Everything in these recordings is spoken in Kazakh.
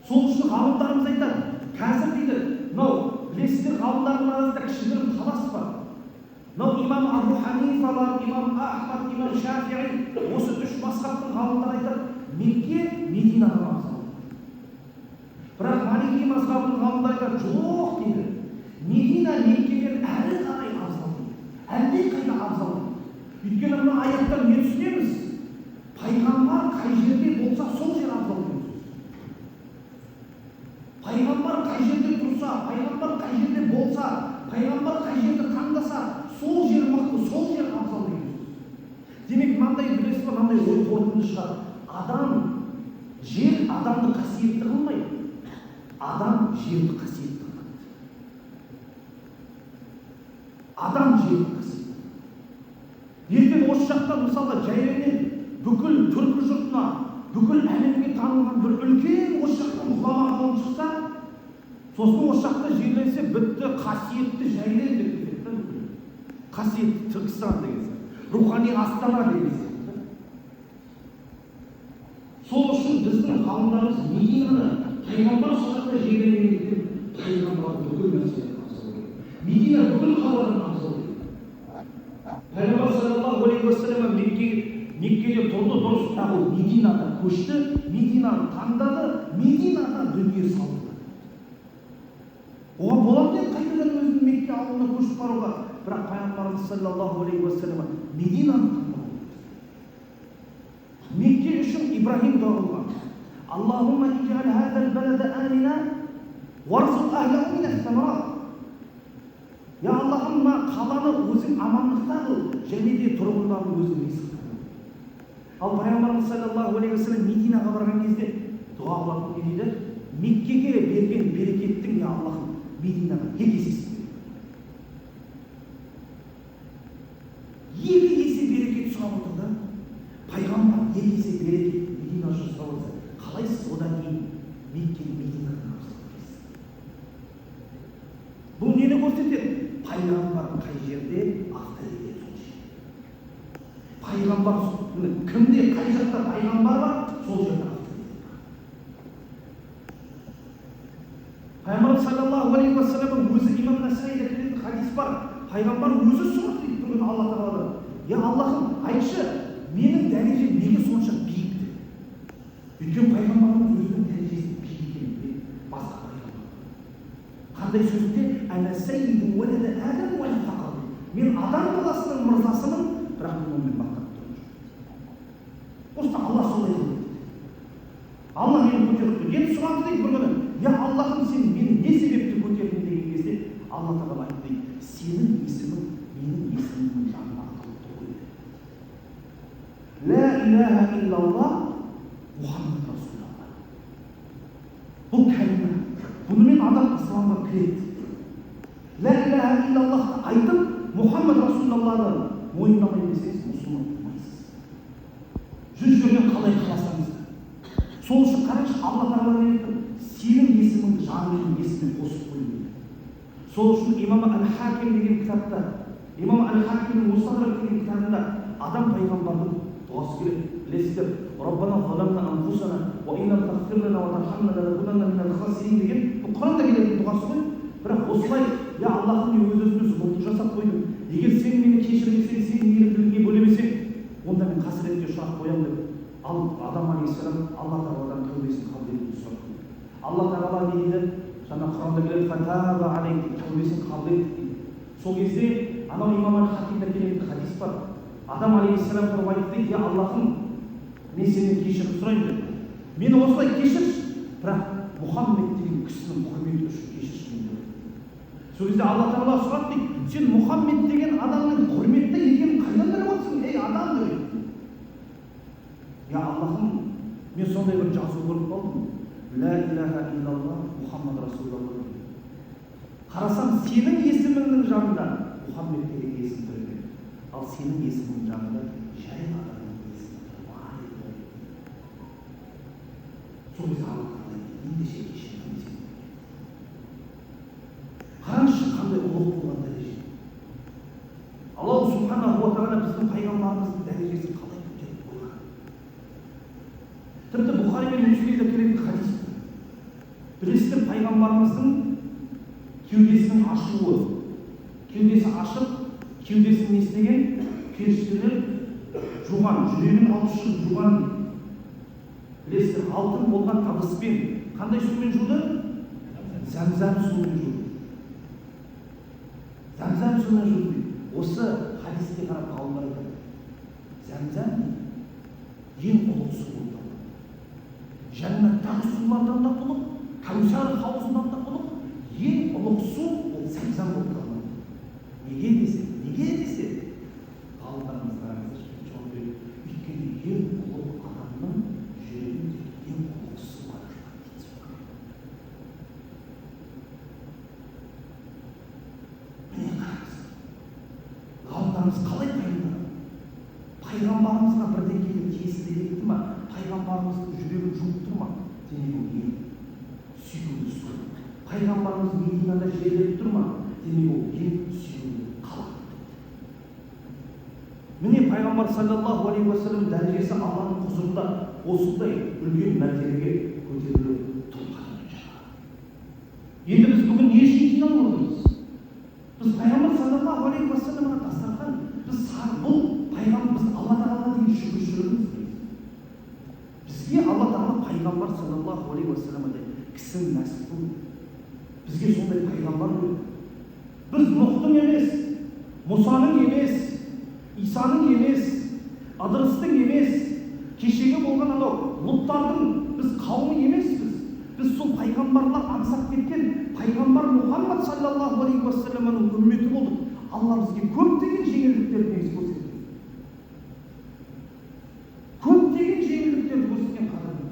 Сол үшін ғалымдарымыз айтады, қазір дейді, мынау білесіздер, ғалымдардың арасында кішігірім талас бар. Мынау имам Абу Ханифалар, имам Ахмад, имам Шафиғи, осы үш мазхабтың ғалымдары айтады, Мекке Мединадан абзал. Бірақ Малики мазхабының ғалымдары айтады, жоқ дейді, Медина Меккеден әрі қарай абзал дейді, әлдеқайда абзал дейді. Өйткені мына аяттан не түсінеміз? Пайғамбар қай жерде болса, сол жер абзал деген сөз. Пайғамбар қай жерде тұрса, пайғамбар қай жерде болса, пайғамбар қай жерді таңдаса, сол жер мықты, сол жер абзал деген сөз. Демек, мынандай, білесіз ба, мынандай ой қорытынды шығады. Адам, жер адамды қасиетті қылмайды, адам жерді қасиетті қылады. Адам жерді қасиетті. Ертең осы жақтан, мысалға, Жәйремнен бүкіл түркі жұртына, бүкіл әлемге танылған бір үлкен осы жақтан ғұлама ғалым шықса, сосын осы жақта жерленсе, бітті, қасиетті Жәйрем деп кетеді да бүкіл. Қасиетті Түркістан деген сияқты, рухани астана деген сияқты. Сол үшін біздің ғалымдарымыз Мединаны, пайғамбар сол жақта жерленгендіктен, пайғамбар бүкіл нәрседен абзал деген. Медина бүкіл қаладан абзал деген. Пайғамбар саллаллаху алейхи уассалам Меккеде тұрды, дұрыс, бірақ ол Мединада көшті, Мединаны таңдады, Мединада дүние салды. Оған болады еді қайтадан өзінің Мекке ауылына көшіп баруға, бірақ пайғамбарымыз саллаллаху алейхи уассалам Мединаны таңдады. Мекке үшін Ибраһим дұға қылған: Аллахумма иж'ал хазал балада амина варзуқ ахлаху минас самарат. Я Аллахым, мына қаланы өзің амандықта қыл және де тұрғындарын өзің ризықта қыл. Ал пайғамбарымыз саллаллаху алейхи уассалам Мединаға барған кезде дұға қылатын не дейді? Меккеге берген берекеттің, я Аллахым, Мединаға екі есесін бер. Екі есе берекет сұрап отыр да. Пайғамбар екі есе берекет Медина үшін сұрап отырса, қалай сіз одан кейін Меккені Мединадан абзал дейсіз? Бұл нені көрсетеді? Пайғамбар қай жерде, авторитет сол жерде. Пайғамбар кімде, қай жақта пайғамбар бар, сол жерде авторитет бар. Пайғамбар саллаллаху алейхи уассалам өзі, имам Насаида келетін хадис бар, пайғамбар өзі сұрады дейді бір күні Алла тағаладан: я Аллахым, айтшы, менің дәрежем неге сонша биік деп. Өйткені пайғамбарымыз өзінің дәрежесінің биік екенін біледі басқа пайғамбар. Қандай сөзінде? Ана саййиду уалада адам уа ла фақр. Мен адам баласының мырзасымын, бірақ мен онымен мақтанып тұрған жоқпын. Просто Алла солай қылды. Алла мені көтеріп қойды. Енді сұрады дейді бір күні: я Аллахым, сен мені не себепті көтердің деген кезде, Алла тағала айтты дейді: сенің есімің менің есімімнің жанында аталып тұр ғой деді. Ла илаха иллаллах Мұхаммад Расулаллах. Бұл кәлима, бұнымен адам исламға кіреді. Ла илаха иллаллахты айтып, Мұхаммад Расулаллахты мойындамаймын десеңіз, мұсылман болмайсыз, жүз жерден қалай қаласаңыз да. Сол үшін қараңызшы, Алла тағала не айтты? Сенің есіміңді жаныңның есімімен қосып қойдым дейді. Сол үшін имам әл Хаким деген кітапта, имам әл Хакимнің Мустадрак деген кітабында Адам пайғамбардың дұғасы келеді, білесіздер. Раббана заламна анфусана уа ин лам тағфир лана уа тархамна ланакунанна минал хасирин деген, бұл Құранда келетін дұғасы ғой. Бірақ осылай: я Аллахым, мен өз өзіме зұлымдық жасап қойдым, егер сен мені кешірмесең, сен мейірімділігіңе бөлемесең, онда мен қасіретке ұшырап қоямын деп. Ал Адам алейхиссалам Алла тағаладан тәубесін қабыл етуді сұрап қойды. Алла тағала не дейді? Жаңа Құранда келеді: фатаба алейх, тәубесін қабыл етті дейді. Сол кезде анау имам әл Хакимда келетін хадис бар, Адам алейхиссалам тұрып айтты дейді: я Аллахым, мен сенен кешірім сұраймын деп, мені осылай кешірші, бірақ Мұхаммед деген кісінің құрметі үшін кешірші мені деп. Сол кезде Алла тағала сұрады дейді: сен Мұхаммед деген адамның құрметті екенін қайдан біліп отырсың, ей адам, деп айтты. Я Аллахым, мен сондай бір жазу көріп қалдым: ла илаха иллаллах Мұхаммад Расулаллах деген. Қарасам, сенің есіміңнің жанында Мұхаммед деген есім тұр екен, ал сенің есіміңнің жанында жай адамның есімі тұрмайды. Сол кезде Алла тағала айтты: ендеше кешірдім сені. Қараңызшы, қандай ұлық болған дәреже. Аллах субханаху ва тағала біздің пайғамбарымыздың дәрежесін қалай көтеріп қойған. Тіпті Бұхари мен Муслимде келетін хадис. Білесіздер, пайғамбарымыздың кеудесінің ашуы, кеудесі ашып, кеудесін не істеген? Періштелер жуған, жүрегін алып шығып жуған. Білесіздер, алтын болған ыдыспен қандай сумен жуды? Зәмзәм суымен жуды. Зәмзәм суымен жуды дейді. Осы хадиске қарап ғалымдар айтады, зәмзәм ең ұлық су болып табылады. Жәннаттағы сулардан да ұлық, Кәусар хауызынан да ұлық, ең ұлық су ол зәмзәм болып табылады. Неге десе, ғалымдарымыз қараңыздаршы, жауап береді. Өйткені ең ұлық адамның жүрегін тек ең ұлық су ғана жуады дейді. Міне қараңыз, ғалымдарымыз қалай пайымдады? Пайғамбарымызға бірдеңеге тиесілі кетті ма? Пайғамбарымыздың жүрегін жуып тұр ма? Демек, ол ең сүйкімді су. Пайғамбарымыз Мединада жерленіп тұр ма? Демек, ол ең сүйкімді қала. Міне, пайғамбар саллаллаху алейхи уассалам дәрежесі Алланың құзырында осындай үлкен мәртебеге көтеріліп тұр. Енді біз бүгін не үшін жиналып отырмыз? Біз пайғамбар саллаллаху алейхи уассаламға дастархан, біз бұл пайғамбар, біз Алла тағалаға деген шүкіршілігіміз. Бізге Алла тағала пайғамбар саллаллаху алейхи уассаламдай кісіні нәсіп қылды. Бізге сондай пайғамбар берді. Біз Нұхтың емес, Мұсаның емес, Исаның емес, Ыдырыстың емес, кешегі болған анау Лұттардың біз қауымы емеспіз. Біз сол пайғамбарлар аңсап кеткен пайғамбар Мұхаммад саллаллаху алейхи уассаламның үмметі болдық. Алла бізге көптеген жеңілдіктерді негізі көрсеткен. Көптеген жеңілдіктерді көрсеткен қадірлі.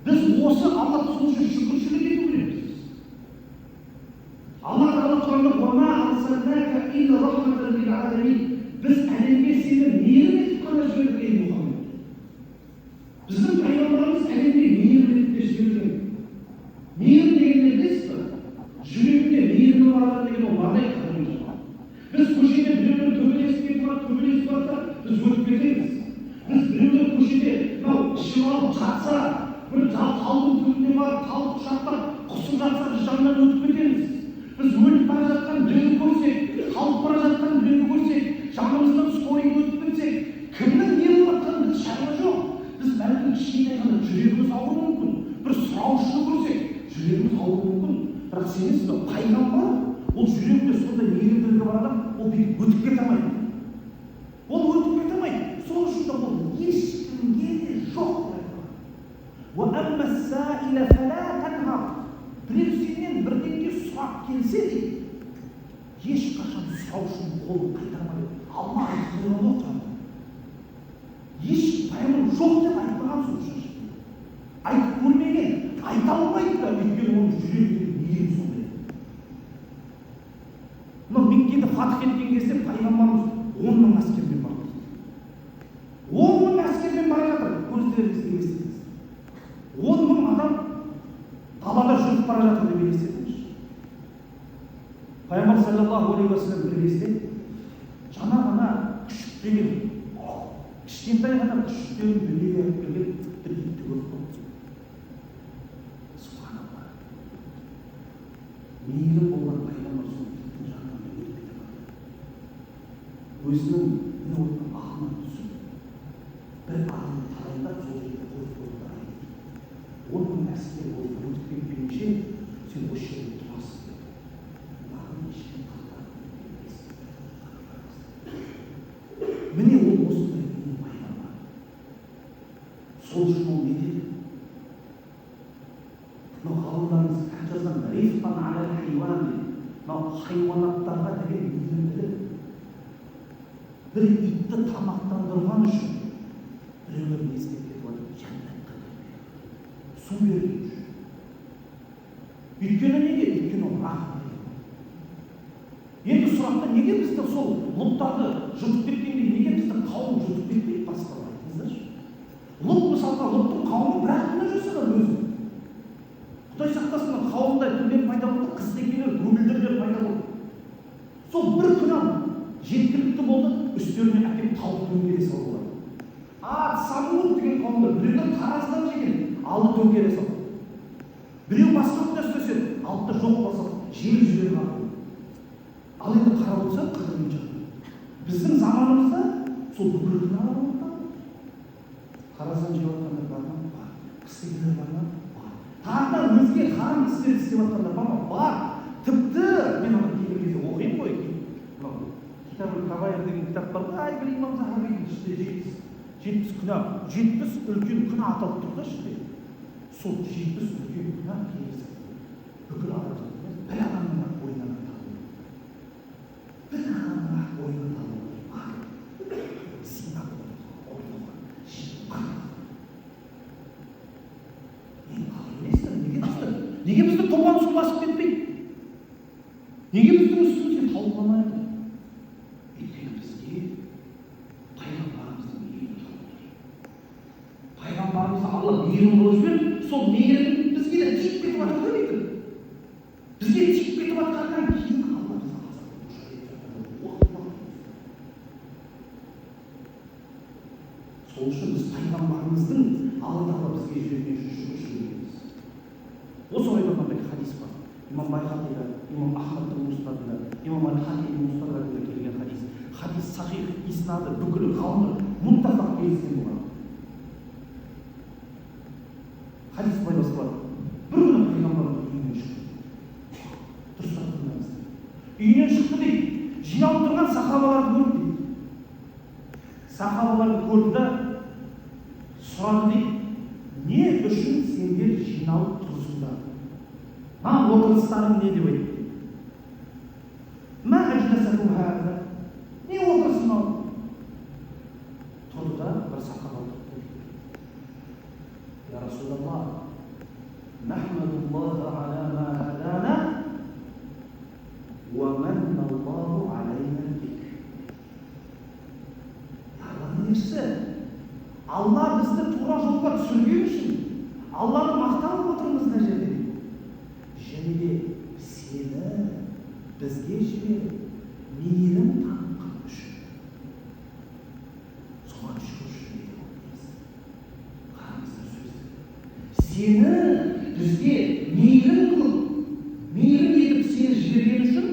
Біз осы Алла сол үшін шүкіршілік ету керекпіз. Алла тағала Құранда: «Уама арсалнака илля рахматан лил аламин». Біз әлемге сені мейірім етіп қана жібердік, ей Мұхаммед. Біздің пайғамбарымыз әлемге мейірім ретінде жіберілген. Мейірім дегенді білесіз бе? Жүрегінде мейірімі бар адам деген ол мынандай, қадірлі. Біз көшеде біреулер төбелесіп кетіп барады, төбелесіп жатса, біз өтіп кетеміз. Біз біреулер көшеде мынау ішіп алып жатса, бір талдың түбінде барып талды құшақтап құсып жатса, біз жанынан өтіп кетеміз. Біз өліп бара жатқан біреуді көрсек, қалып бара жатқан біреуді көрсек, жанымыздан скорый өтіп кетсек, кімнің не болып жатқанын біз шаруа жоқ. Біз бәлкім кішкентай ғана жүрегіміз ауруы мүмкін, бір сұраушыны көрсек, жүрегіміз ауруы мүмкін. Бірақ сенесіз бе, пайғамбар ол жүрегінде сондай мейірімділігі бар адам, ол бүйтіп өтіп кете алмайды. Ол өтіп кете алмайды. Сол үшін де ол ешкімге де жоқ деп айтады. Біреу сенен бірдеңе сұрап келсе дейді, ешқашан сұраушының қолын қайтарма деп Алла айтып қойған ғой Құранда. Еш пайғамбар жоқ деп айтпаған. Сол үшін айтып көрмеген, айта алмайды да, өйткені оның жүрегіндегі мейірім сондай. Мынау Меккені фатх еткен кезде пайғамбарымыз 10 000 әскермен барды дейді. 10 000 әскермен бара жатыр, көздеріңізге елестетіңіз. 10 000 адам далада жүріп бара жатыр деп елестетіңізші. Пайғамбар саллаллаху алейхи уассалам бір кезде жаңа ғана күшік деген кішкентай ғана күшіктерін дүниеге алып келген бір итті көріп қалды. Субханалла, мейірім болған пайғамбар сол иттің жанынан өтіп кете барды. Өзінің міне отырған ағынан түсіп, бір ағын тағайындап, сол жерге қойып қойды да айтты: 10 000 әскер болып өтіп кетпейінше, сен осы жерде тұрасың деді. Мынаны ешкім қайтарып бермес. Міне, ол осындай мейірім пайғамбар. Сол үшін ол не деді? Мынау ғалымдарымыз кітап жазған, рифқан алал хайуан дейді. Мынау хайуанаттарға деген мейірімділік. Бір итті тамақтандырған үшін біреулер не істеп кетіп жатыр? Жәннатқа кіріп, су берген үшін. Өйткені неге? Өйткені ол рахым. Енді сұрақта: неге бізді сол Лұттарды жұтып кеткендей, неге бізді қауым жұтып кетпейді басқалар, айтыңыздаршы? Лұт, мысалға, Лұттың қауымы бір ақ күнә жасаған өзі. Құдай сақтасын, қауымда кімдер пайда болды? Қызтекелер, көгілдірлер пайда болды. Сол бір күнә жеткілікті болды, үстеріне әкеліп тауды төңкере салды. Ад, Самуд деген қауымдар біреулер таразыдан жеген, алды, төңкере салды. Біреу басқа күнә істесе, алып та жоқ қыла салды, жел жіберіп алды. Ал енді қарап отырсақ, қадірмен жағдай. Біздің заманымызда сол бүкіл күнәлар орындалды. Қарасан жеп жатқандар бар ма? Бар. Істегендер бар ма? Бар. Тағы да өзге харам істер істеп жатқандар бар ма? Бар. Тіпті мен ана кейбір кезде оқимын ғой, мынау Китабул Кабаир деген кітап бар ғой, әйгілі имам Захабидің ішінде 70 күнә, 70 үлкен күнә аталып тұр да ішінде. Сол 70 үлкен күнә кейбір бүкіл адамзат емес, бір адамның ақ бойынан табылады. Бір адамның ақ бойынан табылады. Зина қорлығы, жемқорлық. Мен қалай білесіздер, неге бізді, неге бізді топан су басып кетпейді? Неге біздің үстімізге тау құламайды? Өйткені бізге пайғамбарымыздың мейірімі жауып тұр. Пайғамбарымызды Алла мейірім қылып жіберді, сол мейірім бізге де тиіп кетіп жатыр да бүйтіп. Бізге тиіп кетіп жатқаннан кейін Алла бізді азапқа душар етіп жатыр. Уақыт. Сол үшін біз пайғамбарымыздың Алла тағала бізге жіберген үшін шүкіршілік етеміз. Осы орайда мынандай хадис бар. Имам Байхақида, имам Ахмадтың муснадында, имам Аль-Хакимнің мустадракында келген хадис. Хадис сахих, иснады бүкіл ғалымдар мұттафақ келіскен болған. Хадис былай басталады. Бір күні пайғамбарымыз үйінен шықты. Дұрыстап тыңдаңыздар. Үйінен шықты дейді. Жиналып тұрған сахабаларды көрді дейді. Сахабаларды көрді да сұрады дейді. Не үшін сендер жиналып тұрсыңдар? Мына отырыстарың не деп айтты? Ма әжләсәкум һаза? Не отырыс мынау? Тұрды да бір сахаба тұрды. Я Расулаллах, нахмадуллаха аля ма хадана уа манна Аллаху алейна бик. Алланың елшісі, Алла бізді тура жолға түсірген үшін Алланы мақтанып отырмыз мына жерде. Және де сені бізге жіберіп мейірім танытқан үшін соған шүкіршілік етіп отырмыз. Қараңыздар сөзді. Сені бізге мейірім қылып, мейірім етіп сені жіберген үшін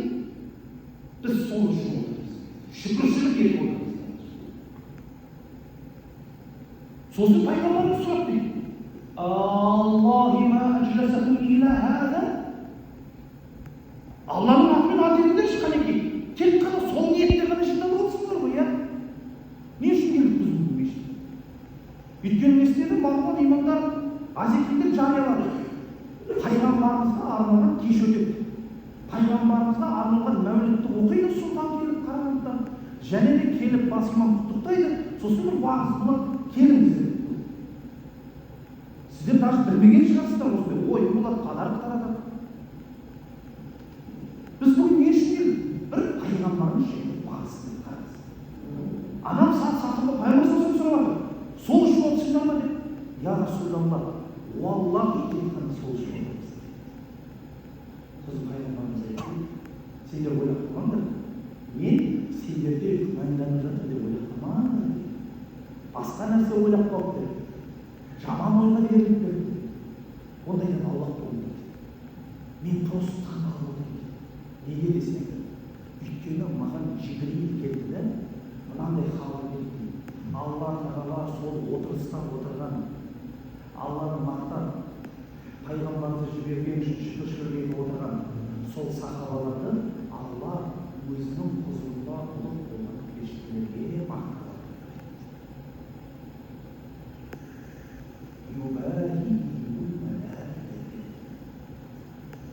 біз сол үшін отырмыз. Шүкіршілік етіп отырмыз. Сосын пайғамбарымыз сұрап дейді. Аллахи ма әжләсәкум илля хаза? Алланың атымен ант етіңдерші қанекей. Тек қана сол ниетте ғана жиналып отырсыңдар ғой, иә? Не үшін келдік біз бүгін мешітке? Өйткені не істеді? Марғұлан имамдар Азекеңдер жариялады. Пайғамбарымызға арналған кеш өтеді. Пайғамбарымызға арналған мәулітті оқиды сұлтан келіп Қарағандыдан. Және де келіп бас имам құттықтайды. Сосын бір уағыз болады. Келіңіздер. Сіздер даже білмеген шығарсыздар осындай ойын болады, подарок таратады. Біз бүгін не үшін келдік? Бір пайғамбарымыз жайлы уағыз қараңыз. Адам сахаба пайғамбар саллаллаху сұрап жатыр. Сол үшін отырсыңдар ма деп. Я Расулаллах, уаллахи тек қана сол үшін отырмыз. Сосын пайғамбарымыз айтты, сендер ойлап қалмаңдар, мен сендерде күмәнданып жатыр деп ойлап қалмаңдар. Басқа нәрсе ойлап қалып деп. Жаман ойға беріліп деп. Ондайдан аулақ болыңдар. Мен просто таңқалып отырмын. Неге десең, өйткені маған Жибрил келді де мынандай хабар берді дейді. Алла тағала сол отырыста отырған Алланы мақтап, пайғамбарды жіберген үшін шүкіршілік етіп отырған сол сахабаларды Алла өзінің құзырында ұлық болған періштелерге мақтап жатыр.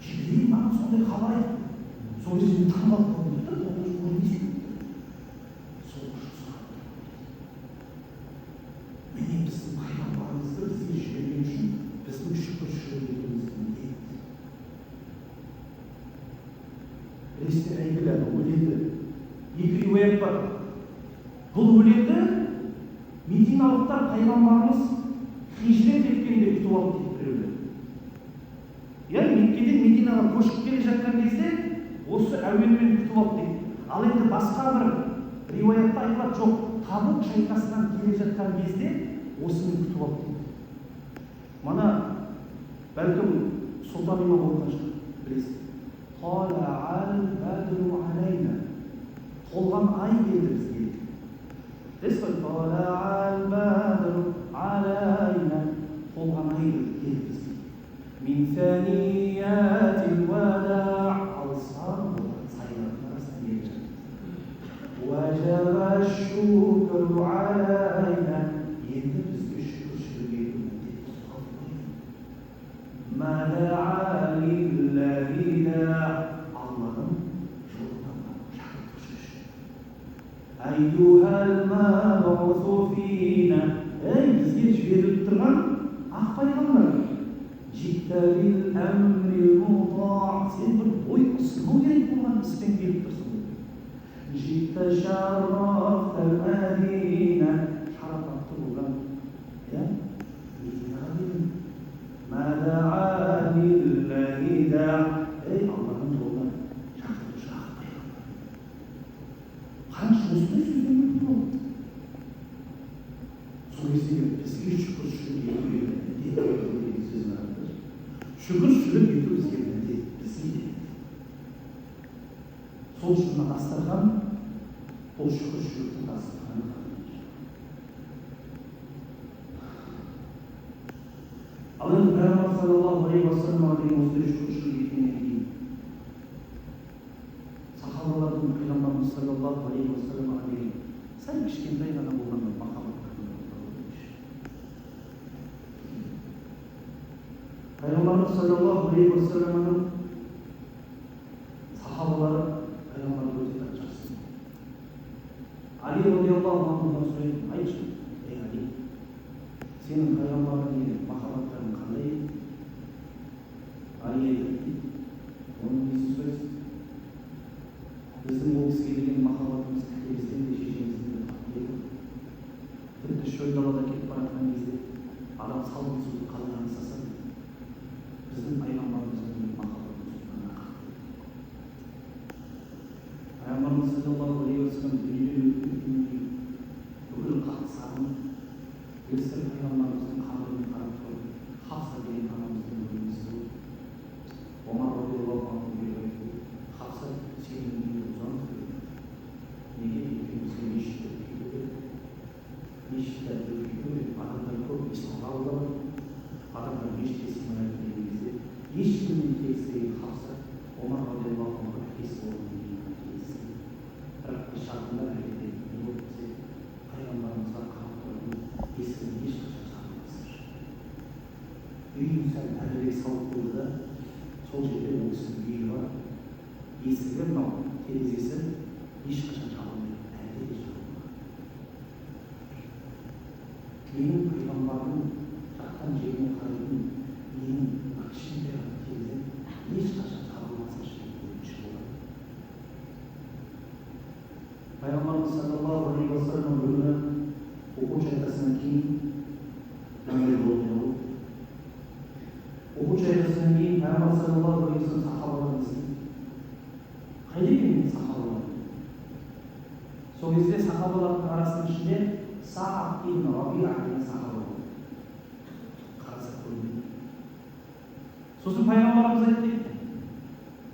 Жибрил маған сондай хабар айтты. Сол кезде мен таңқалып қалдым да, ол не істеп? Сол үшін сұрап отырмын. Міне біздің пайғамбарымызды бізге жіберген үшін біздің шүкіршілігіміз міндет. Білесіздер, әйгілі өлеңді. Екі риуаят бар. Бұл өлеңді мединалықтар пайғамбарымыз хижрет еткенде күтіп алды дейді біреулер. Иә, Меккеден Мединаға көшіп келе жатқан кезде осы әуенмен күтіп алды дейді. Ал енді басқа бір риуаятта айтылады, жоқ, Табук шайқасынан келе жатқан кезде осымен күтіп алды дейді. Мана бәлкім Сұлтан имам оқыған шығар, білесіз. Талаал бадру алайна. Толған ай келді бізге. Білесіз ғой, талаал бадру алайна. Толған ай келді бізге. Мин саниятил вадаъ. Алыстан болған сайлардың арасынан келе жатыр. Уажаба шукру алайна. Енді бізге шүкіршілік ету міндетті қалды. Ма да'a лиллахи даъ. Алланың жолына шақыртушы үшін. Айюхал мабъусу фина. Ей, бізге жіберіліп тұрған ақ пайғамбар. Житта бил әмрил мутаа. Сен бір ой ұсыну керек болған іспен келіп тұрсың. Житта шаррафтал мадина. Шарапатты болған, иә, Мединаға келдің. Ма да'a лиллахи даъ. Ей, Алланың жолына шақыртушы ақ пайғамбар. Қараңызшы, осындай сөздер өтті ғой. Сол кезде бізге шүкіршілік ету міндет деген сөз бар. Шүкіршілік ету бізге міндет, бізге де. Сол үшін мына дастархан, бұл шүкіршіліктің дастарханы. Ал енді Пайғамбар саллаллаху алейхи уассалам деген осындай шүкіршілік еткеннен кейін сахабалардың Пайғамбарымыз саллаллаху алейхи уассаламға деген сәл кішкентай ғана болған бір махаббаттарына тоқталып өтейікші. Пайғамбарымыз саллаллаху алейхи уассаламның сахабалары пайғамбарды өте қатты жақсы көрді. Али радиаллаху анхудан сұрайды, айтшы, ей Али, сенің пайғамбарға деген махаббаттарың қандай еді? Али айтады дейді, оның несін сұрайсың? Біздің ол кісіге деген махаббатымыз әкемізден де шешемізден де қатты еді. Тіпті шөл далада кетіп бара жатқан кезде адам салқын суды қалай аңсаса, біздің пайғамбарымызға деген махаббатымыз одан да қатты еді. Пайғамбарымыз саллаллаху алейхи уассалам дүниеден өтіп кеткеннен кейін бүкіл қатты сағынып, білесіздер, пайғамбарымыздың қабіріне қарап тұрып, Хафса деген анамыздың бөлмесі болды. Омар радиаллаху анху келіп айтты, Хафса, сенің үйіңді бұзамыз деп. Неге? Өйткені бізге мешітті үлкейту керек. Мешітті үлкейту керек. Адамдар көп ислам қабылдамайды. Адамдар мешітке сыймай деген кезде ешкіммен келіспеген Хафса Омар радиаллаху анху әкесі болғаннан кейін келісті. Бірақ бір шартында әрекет етті. Не болды десе, пайғамбарымызға қарап тұратын есігін ешқашан жабылмасын. Үйін сәл әрірек салып қойды да, сол жерде ол кісінің үйі бар. Есігі мынау терезесі ешқашан жабылмайды, әлі де жабылмаған. Менің пайғамбардың жатқан жеріне қарайтын менің мына кішкентай ғана терезем ешқашан жабылмасыншы деген өтініш болады. Пайғамбарымыз саллаллаху алейхи уассалам бір күні Ухуд шайқасынан кейін мынандай оқиға болды. Ухуд шайқасынан кейін Пайғамбар саллаллаху алейхи уассалам сахабаларын іздейді. Қайда екен менің сахабаларым? Сол кезде сахабалардың арасының ішінде Саад ибн Рабиа деген сахаба болды. Қараса көрінбейді. Сосын пайғамбарымыз айтты дейді,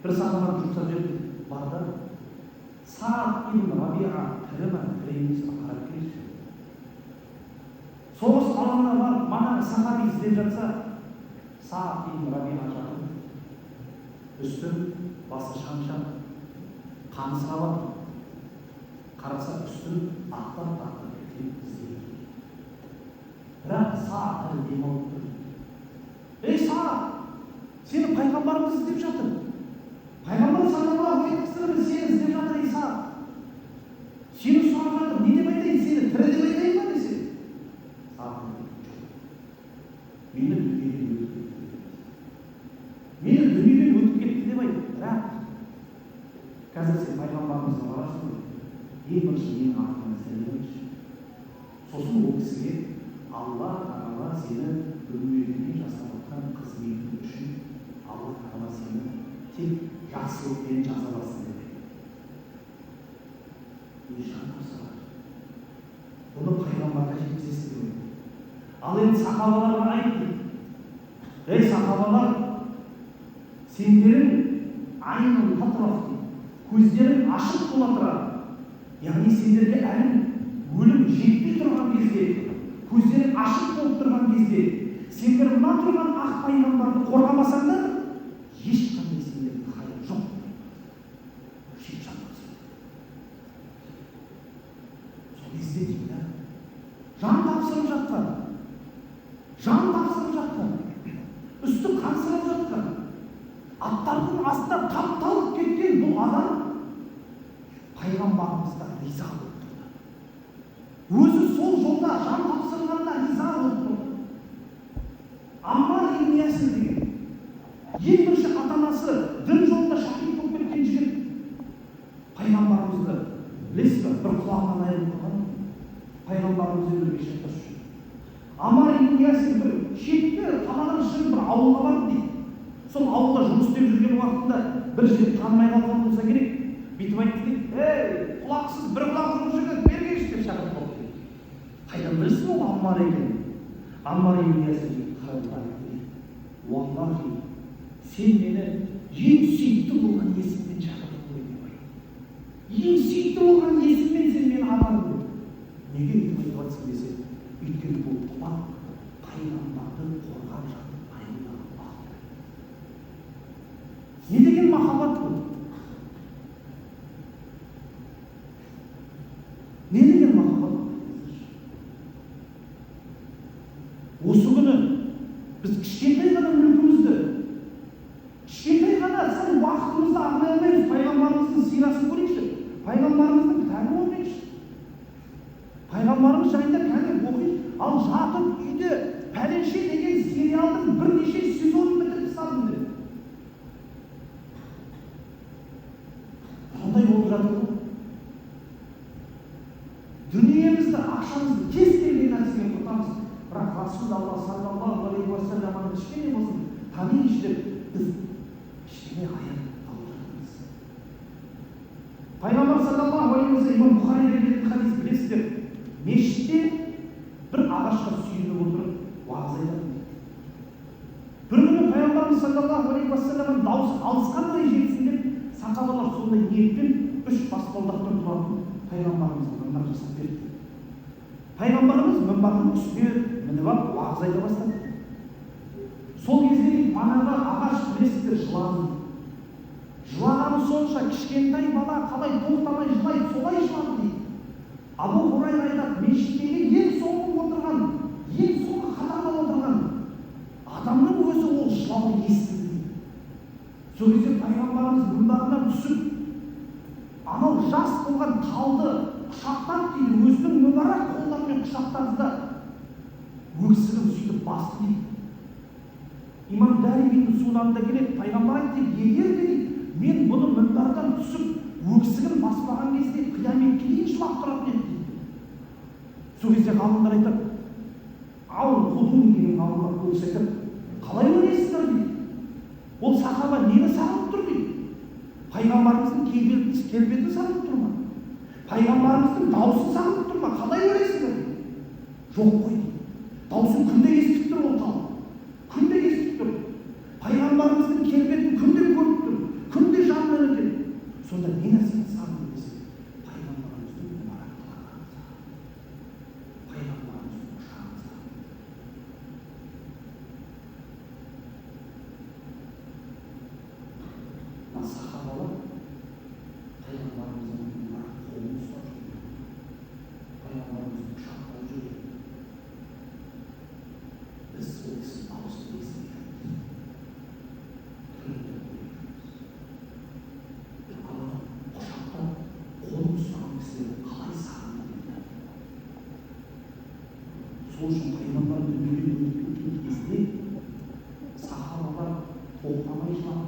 бір сахабаны жұмсап жіберді, бар да Саад ибн Рабиа тірі ма, тірі емес пе, қарап келші. Соғыс алаңына барып, манағы сахаби іздеп жатса, Саад ибн Рабиа жатыр. Үсті басы шаң-шаң, қаны сырап жатыр. Қараса үстін аттап-аттап келіп іздеп тұр. Бірақ Саад әлі демалып тұр. Ей Саад, сені пайғамбарымыз іздеп жатыр. Пайғамбар саллаллаху алейхи уассалам сені іздеп жатыр, ей Саад. Сені сұрап жатыр, не деп айтайын, сені тірі деп айтайын ба десе. Саад жоқ. Мені дүниеден өтіп кетті деп айт. Мені дүниеден өтіп кетті деп айт. Бірақ қазір сен пайғамбарымызға барасың ғой, ең бірінші менің атымнан сәлем айтшы. Сосын ол кісіге Алла тағала сені үмметіне жасап жатқан қызметің үшін Алла тағала сені тек жақсылықпен жазаласын деп айтты. Бұны пайғамбарға жеткізесің деп айтты. Ал енді сахабаларға айт дейді. Ей сахабалар, Сендерің айнын татрaf дейді, көздерің ашық бола тұра, яғни сендерге әлі өлім жетпей тұрған кезде, көздерің ашық болып тұрған кезде, сендер мына тұрған ақ пайғамбарды қорғамасаңдар, ешқандай сендердің хайыр жоқ. Сөйтіп жан тапсырды. Сол кезде дейді да, жан тапсырып жатқан, жан тапсырып жатқан, үсті қансырап жатқан, аттардың астына тапталып кеткен бұл адам пайғамбарымызға риза болып тұрды. Өзі сол жолда жан тапсырғанына риза болып тұрды. Аммар ибн Ясир деген ең бірінші ата-анасы дін жолында шахид болып кеткен жігіт пайғамбарымызды білесіз бе, бір құлағынан айырылып қалған пайғамбарымызбен бірге шайқас жүр. Аммар ибн Ясир бір шеткі қаладан шығып бір ауылға барды дейді. Сол ауылда жұмыс істеп жүрген уақытында бір жігіт танымай қалған болса керек, бүйтіп айтты дейді: ей, құлақсыз, бір құлағы жоқ жігіт, бері келші деп шақырып қалды дейді. Қайдан білсін ол Аммар екенін? Аммар ибн Ясир қарап айтты дейді: уаллахи, сен мені ең сүйікті болған есіммен шақырдың ғой деп айтты. Ең сүйікті болған есіммен сен мені атадың деп. Неге өйтіп айтып жатсың десе, өйткені бұл құлақ пайғамбарды қорғап жатып айырылған құлақ. Не деген махаббат бұл? Не деген махаббат? Осы күні біз кішкентай ғана мүлкімізді, кішкентай ғана сәл уақытымызды арнай алмаймыз. Пайғамбарымыздың сирасын көрейікші, пайғамбарымыздың кітабын оқиықшы, пайғамбарымыз жайында кәне оқиық. Ал жатып үйде пәленше деген сериалдың бірнеше сезонын бітіріп тастадым деп. Сондай болып жатыр ғой. Дүниемізді, ақшамызды кез келген нәрсеге құртамыз, бірақ Расулалла саллаллаху алейхи уассаламаны кішкене болсын таниыншы деп біз кішкене аят алып жатырмыз. Пайғамбар саллаллаху алейхи уассалам, имам Бұхариде келетін хадис білесіздер, мешітте бір ағашқа сүйеніп отырып уағыз айтатын. Бір күні пайғамбарымыз саллаллаху алейхи уассаламның дауысы алысқа қарай жетсін деп сахабалар сондай ниетпен үш баспалдақтан тұратын пайғамбарымызға мінбар жасап берді. Пайғамбарымыз мінбардың үстіне мініп алып уағыз айта бастады. Сол кезде манағы ағаш білесіздер жылады. Жылағаны сонша, кішкентай бала қалай тоқтамай жылайды, солай жылады дейді. Абу Хурайра айтады, мешіттегі ең соңғы отырған, ең соңғы қатарда отырған адамның өзі ол жылауды естіді дейді. Сол кезде пайғамбарымыз мінбарынан түсіп, анау жас болған талды құшақтап дейді, өзінің мүбарак қолдарымен құшақтады да өксігін сөйтіп басты дейді. Имам Даримидің сунанында келеді, пайғамбар айтты, егер де дейді, мен бұны мінбардан түсіп өксігін баспаған кезде қияметке дейін жылап тұратын еді дейді. Сол кезде ғалымдар айтады, Аун Худун деген ғалымдар ол кісі айтады, қалай ойлайсыздар дейді. Ол сахаба нені сағынып тұр дейді. Пайғамбарымыздың келбетін сағынып тұр ма? Пайғамбарымыздың дауысын сағынып тұр ма? Қалай ойлайсыздар дейді. Жоқ қой дейді. Дауысын күнде естіп тұр ол тал. Күнде естіп тұр. Пайғамбарымыздың келбетін күнде көріп тұр. Күнде жанынан өтеді. Сонда не нәрсені сағынды десе, пайғамбарымыздың мүбарак құлағын сағынды. Пайғамбарымыздың құшағын сағынды. Мына сахабалар пайғамбарымыздың мүбарак қолын ұстап жүрген, пайғамбарымыздың құшақтап жүрген. Біз ол кісінің дауысын естімей жүрміз, түрін де көрмей жүрміз. Ал ана құшақтап қолын ұстаған кісілерді қалай сағынды дейді. Сол үшін пайғамбар дүниеден өтіп кеткен кезде сахабалар тоқтамай жылады.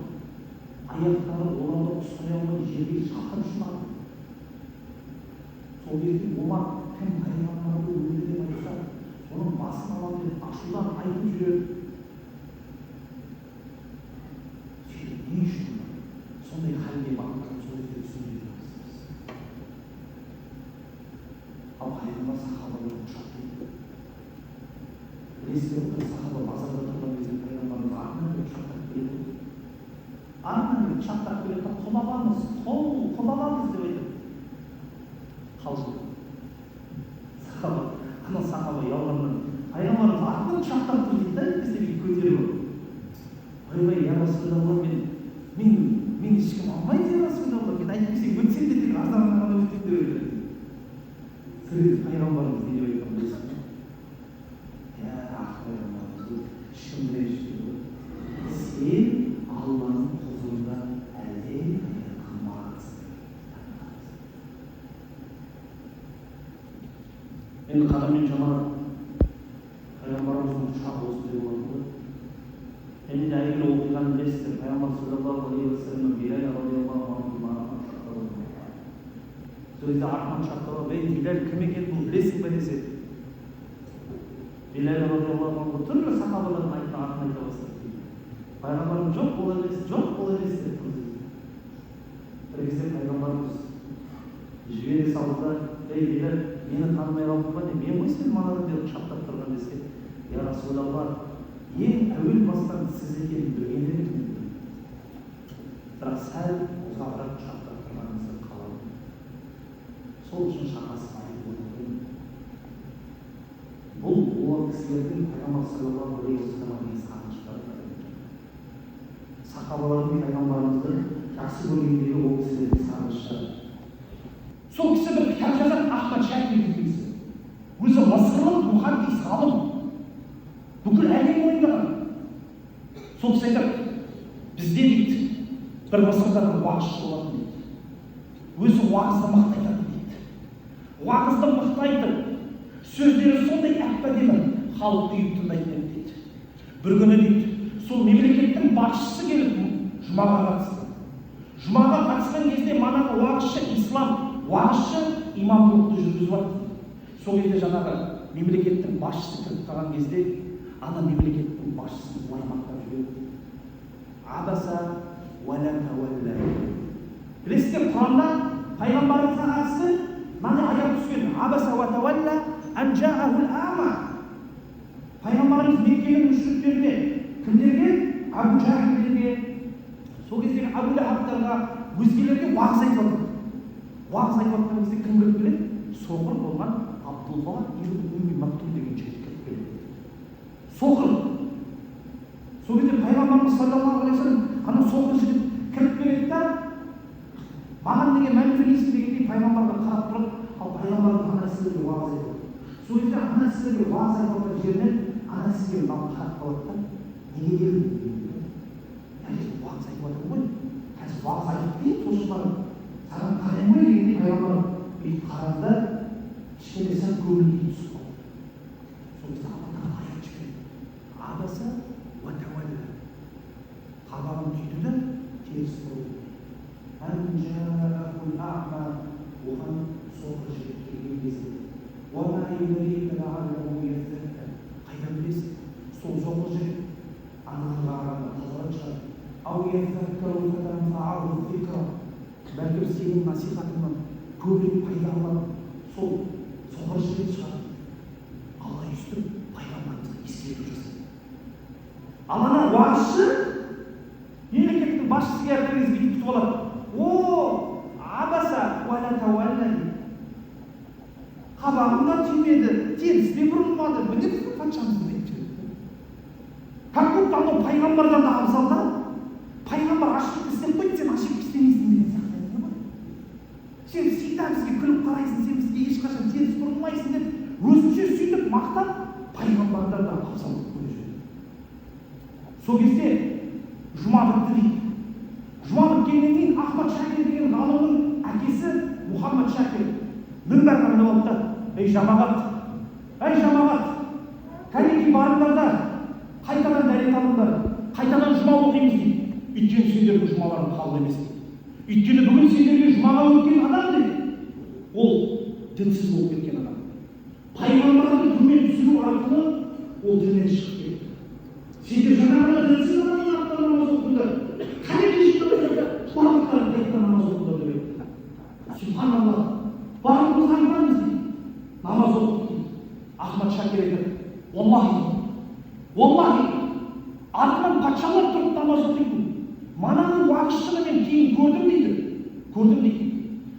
Аяқтары оларды ұстай алмай жерге жатып жылады. Сол кезде Омар кім пайғамбарды өлді деп айтса, соның басын аламын деп ашудан айтып жіберді. Сөйтіп не үшін сондай халге батқанын сол кезде түсінбей жүрміз біз. Ал пайғамбар сахабаларды құшақтайды. Білесіздер ғой, бір сахаба базарда тұрған кезде пайғамбарымыз артынан келіп құшақтап келеді. Артынан келіп құшақтап келеді да, құл аламыз, құл аламыз деп айтады. Қалжың. Сахаба, ана сахаба ұялғаннан пайғамбарымыз артынан құшақтап тұр дейді да, бізде бүйтіп көтеріп алып. Ойбай, я Расулалла, мен ешкім алмайды, я Расулалла, мен әйтпесе өтсем де тек арзанға ғана өтемін деп айтады. Сол кезде пайғамбарымыз не деп айтқан білесіз бе? Я ақ пайғамбарымыз ешкім ренжітпейді ғой. Сен Алланың құзырында әлдеқайда қымбатсың. Енді қадірмен жамағат, пайғамбарымыздың құшағы осындай болатын ғой. Және де әйгілі оқиғаны білесіздер, пайғамбар саллаллаху алейхи уассалам Билал радиаллаху анхудың артынан құшақтап алды. Сол кезде артынан құшақтап алып, ей Билал, кім екен бұл, білесің бе десе, Билал радиаллаху анху түрлі сахабалардың атын айта бастады дейді. Пайғамбарымыз жоқ, ол емес, жоқ, ол емес деп тұрды. Бір кезде пайғамбарымыз жібере салды да, ей Билал, мені танымай қалдың ба деп, мен ғой сені манадан бері құшақтап тұрған десе, я Расулалла, ең әуел бастан сіз екенін білген едім мен. Бірақ сәл ұзағырақ құшақтап тұрғаныңызды қаладым. Сол үшін шамасы айтып отырмын. Бұл ол кісілердің пайғамбар саллаллаху алейхи уассаламға деген сағыныштары. Сахабалардың пайғамбарымызды жақсы көргендегі ол кісілердің сағыныштары. Сол кісі бір кітап жазады, Ахмад Шакир деген кісі. Өзі мысырлық мұхаддис ғалым. Бүкіл әлем мойындаған. Сол кісі айтады, бізде дейді, бір Мысырда бір уағызшы болатын дейді. Өзі уағызды мықты айтатын дейді. Уағызды мықты айтып, сөздері сондай әп-әдемі, халық ұйып тыңдайтын еді дейді. Бір күні дейді, сол мемлекеттің басшысы келіп жұмаға қатысты. Жұмаға қатысқан кезде манағы уағызшы ислам, уағызшы имамдылықты жүргізіп жатты. Сол кезде жаңағы мемлекеттің басшысы кіріп қалған кезде ана мемлекеттің басшысын былай мақтап жіберді. Абаса уа ла тауалла. Білесіздер, Құранда пайғамбарымызға қатысты мынандай аят түскен. Абаса уа тауалла ан жаахул ама. Пайғамбарымыз Меккенің мүшриктеріне, кімдерге? Абу Жахілдерге, сол кездегі Абу Лахабтарға, өзгелерге уағыз айтып жатыр. Уағыз айтып жатқан кезде кім кіріп келеді? Соқыр болған Абдулла ибн Умми Мактум деген жігіт кіріп келеді. Соқыр. Сол кезде пайғамбарымыз саллаллаху алейхи уассалам ана соқыр жігіт кіріп келеді да, маған неге мән бермейсің дегендей пайғамбарға қарап тұрады, ал пайғамбарымыз ана кісілерге уағыз айтады. Сол кезде ана кісілерге уағыз айтып жатқан жерінен ана кісіге мынау қарап қалады да, неге келдің дегендей. Мына жерде уағыз айтып жатырмын ғой, қазір уағыз айтып дейін, сосын барып саған қараймын ғой дегендей пайғамбар бүйтіп қарады да, кішкене сәл көңіл күйі түсіп қалды. Сол кезде Алла тағала аят жіберді. Абаса уа тауалла. Қабағын түйді де теріс бұрылды. Ан жаахул а'ма. Оған соқыр жігіт келген кезде, уа ма юдрика лааллаху яззакка. Қайдан білесің? Сол соқыр жігіт аналарға қарағанда тазарақ шығар. Ау яззаккару фатанфааху зикра. Бәлкім сенің насихатыңнан көбірек пайда алатын сол соқыр жігіт шығар. Алла өйстіп пайғамбарымызға ескерту жасады. Ал ана уағызшы мемлекеттің басшысы келген кезде бүйтіп күтіп алады. О, абаса уа ла тауалла дейді. Қабағын да түймеді, теріс те бұрылмады. Міне біздің патшамыз деп айтып жіберді. Как будто анау пайғамбардан да абзал да. Пайғамбар ошибка істеп қойды, сен ошибка істемейсің деген сияқты әңгіме ғой. Сен всегда бізге күліп қарайсың, сен бізге ешқашан теріс бұрылмайсың деп өзінше сөйтіп мақтап пайғамбардан да абзал болып көріп жіберді. Сол кезде жұма бітті дейді. Жұма біткеннен кейін Ахмад Шакир деген ғалымның әкесі Мұхаммад Шакир мінбарға мініп алды да, ей жамағат, ей жамағат, кәнекей барыңдар да қайтадан дәрет алыңдар, қайтадан жұма оқимыз дейді. Өйткені сендердің жұмаларың қабыл емес дейді. Өйткені бүгін сендерге жұмаға өткен адам дейді, ол дінсіз болып кеткен адам. Пайғамбарды төмен түсіру арқылы ол діннен шығып кетті. Сендер жаңа ғана дінсіз адамның артынан намаз оқыдыңдар. Кәнекей жиналыңдар да барлықтарың қайтадан намаз оқыңдар деп айтты. Субханалла, барлығымыз айтамыз дейді. Намаз оқыдық дейді. Ахмад Шакир айтады, уаллахи, уаллахи, артынан патшалар тұрып намаз оқитын. Мананың уақытшыны мен кейін көрдім дейді. Көрдім дейді.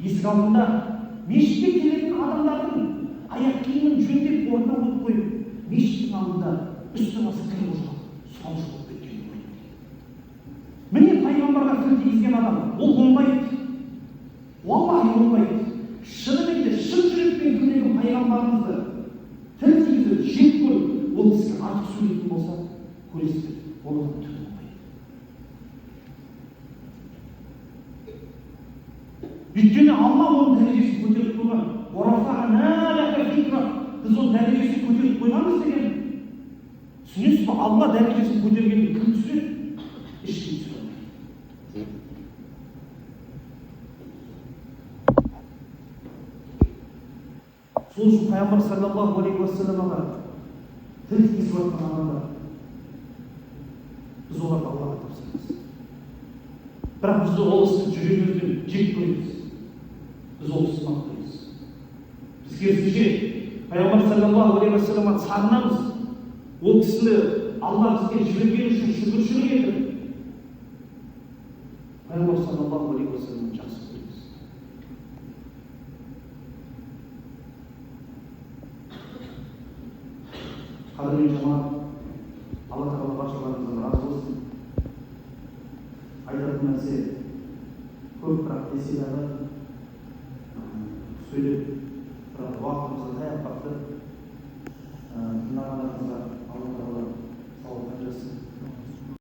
Есік алдында мешітке келетін адамдардың аяқ киімін жөндеп орнына қойып қойып, мешіттің алдында үсті басы кір қожалап, сұраушы болып кеткенін көрдім дейді. Міне, пайғамбарға тіл тигізген адам ол оңбайды. Уаллахи, оңбайды. Шынымен де шын жүрекпен кімде пайғамбарымызды тіл тигізіп, жек көріп, ол кісіге артық сөйлейтін болса, көресіздер, ол адам түк оңбайды. Өйткені Алла оның дәрежесін көтеріп қойған. Біз оның дәрежесін көтеріп қойғанбыз деген. Түсінесіз бе? Алла дәрежесін көтергенде кім түсіреді? Ешкім түсіре алмайды. Сол үшін пайғамбар саллаллаху алейхи уассаламға тіл тигізіп жатқан адамдар, біз оларды Аллаға тапсырамыз. Бірақ біз ол істі жүрегімізбен жек көреміз. Біз ол істі мақтаймыз. Біз керісінше пайғамбар саллаллаху алейхи уассаламға сағынамыз. Ол кісіні Алла бізге жібергені үшін шүкіршілік етіп, пайғамбар саллаллаху алейхи уассаламды жақсы көреміз. Қадірмен жамағат, Алла тағала баршаларыңыздан разы болсын. Айтатын нәрсе көп, бірақ десе дағы сөйлеп, бірақ уақытымыз да таяп қалды. Тыңдағандарыңызға Алла тағала сауабын жазсын.